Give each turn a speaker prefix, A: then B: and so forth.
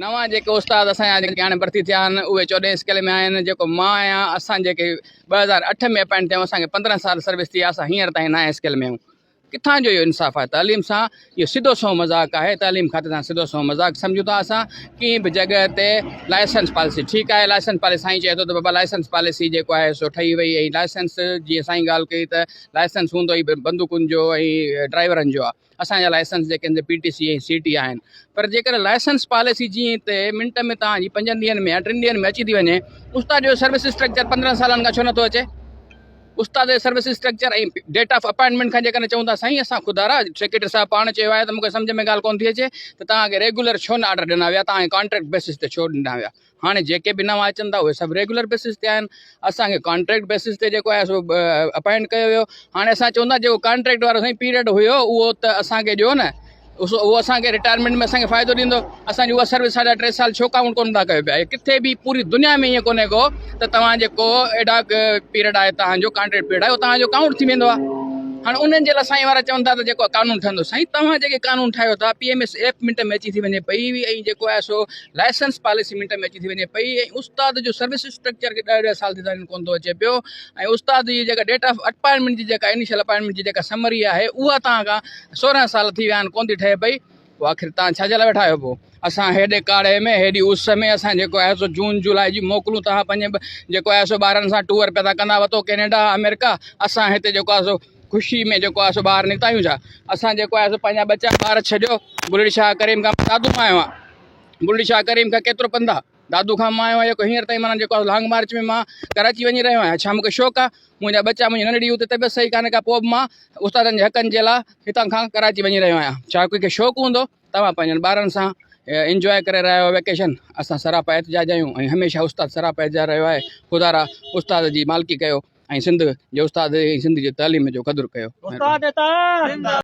A: نوان جيڪي استاد اسان جا جيڪي هاڻي ڀرتي ٿيا آهن اهي چوڏهين اسڪيل ۾ آهن جيڪو مان آهيان اسان جيڪي 2008 ۾ اپائنٽ ٿيا آهيون اسان کي 15 سال سروس ٿي آهي اسان هينئر تائين نائين اسڪيل ۾ آهيون ڪٿان جو اهو انصاف آهي تعليم سان اهو سڌو سنئون مذاق آهي تعليم کاتي سان سڌو سنئون مذاق سمجهون ٿا اسان ڪنهن به جڳهه تي لائسنس پاليسي ٺيڪ آهي لائسنس پاليسي سائين چئي ٿو ته بابا لائسنس پاليسي جيڪو آهي سو ٺهي وئي ۽ لائسنس جيئن سائين ڳالهه ڪئي ته لائسنس هوندو ئي بندوقن جو ۽ ڊرائيورن جو آهي اسان جا لائسنس جيڪي آهن پي ٽي سي ۽ سي ٽي آهن پر جيڪڏهن لائسنس پاليسي جيئن ته منٽ ۾ توهان جي پنجن ڏينهن ۾ يا ٽن ڏينهن ۾ اچي ٿي وڃي استاد جو سروس اسٽرڪچر 15 سالن کان ڇو نٿو اچي استاد جو service structure ۽ date of appointment کان جيڪڏهن چئون ٿا سائين اسان خدارا سيڪريٽري صاحب پاڻ چيو آهي ته مونکي سمجهه ۾ ڳالهه ڪونه ٿي اچي ته توهان کي ريگولر ڇو نه آرڊر ڏنا ويا توهان کي ڪانٽريڪٽ بيسس تي ڇو ڏنا ويا هاڻي جيڪي به نوان اچن ٿا اهي سڀ ريگولر بيسس تي آهن اسان کي ڪانٽريڪٽ بيسس تي جيڪو آهي سو اپائنٽ ڪيو ويو هاڻي اسان چون ٿا جيڪو ڪانٽريڪٽ وارو سائين پيريڊ هيو اهو ته اسان کي ڏيو نه اهو اسان کي رٽائرمينٽ ۾ اسان کي فائدو ڏيندو اسان جي اها سروس ساڍا ٽي سال ڇو ڪائونٽ ڪونه ٿا ڪيو پيا ڪٿي به پوري دنيا ۾ ائين ڪونهي ڪو ته توهان جيڪو ايڊاڪ پيريڊ آهي توهان جو ڪانٽريڪٽ پيريڊ آهي اهو توهان جو ڪائونٽ ٿي ويندو آهي هاڻي انهن جي لاء سائين وارا چون ٿا ته جيڪو قانون ٺهندو سائين توهان جيڪي قانون ٺاهيو ٿا P M S app minute ۾ اچي ٿي وڃي پئي ۽ جيڪو آهي سو لائسنس پاليسي منٽ ۾ اچي ٿي وڃي پئي ۽ استاد جو سروس اسٽرڪچر کي ڏهه ڏهه سال ٿي ٿا وڃن ڪونه ٿو اچي پيو ۽ استاد جي جيڪا ڊيٽ آف اپائنٽمينٽ جي جيڪا انيشل اپائنٽمينٽ جي جيڪا سمري آهي اها توهان کان 16 سال ٿي ويا آهن ڪونه ٿي ٺهي پئي پوء آخر توهان ڇا جي لاء ويٺا آهيو پوء اسان هيڏي ڪاڙهي ۾ هيڏي اس ۾ اسان جيڪو آهي سو جون جولاء جي موڪلون توهان پنهنجي جيڪو آهي سو ٻارن سان ٽوئر پيا ٿا ڪندا وتو ڪينيڊا آمريڪا اسان هتي جيڪو آهي سو خوشي ۾ جيڪو آهي سو ٻاهر نڪتا آهيون ڇا اسان جيڪو آهي سو پنهنجا ٻچا ٻار ڇڏيو بلڙي شاهه ڪريم کان دادو مان آيو آهيان بلڙي شاهه ڪريم کان ڪيترو پنڌ آهي دادو کان مان آيو آهيان جيڪو هينئر تائين معنيٰ جيڪو آهي لانگ مارچ ۾ مان ڪراچي وڃي رهيو آهيان ڇا مونکي شوق آهي منهنجا ٻچا منهنجي ننڍڙي اتي طبيعت صحيح ڪانهي ڪا پوء به مان استادن جي حقن جي لاء هتان کان ڪراچي وڃي رهيو آهيان ڇا ڪنهن کي شوق هوندو توهان پنهنجن ٻارن سان انجواء ڪري رهيا آهيو ويڪيشن اسان سراپا احتجاج آهيون ۽ هميشه استاد سراپا احتجاج رهيو آهي خدارا استاد جي مالڪي ڪيو ۽ سنڌ جي استاد ۽ سنڌ جي تعليم جو قدر ڪيو.
B: استاد ته.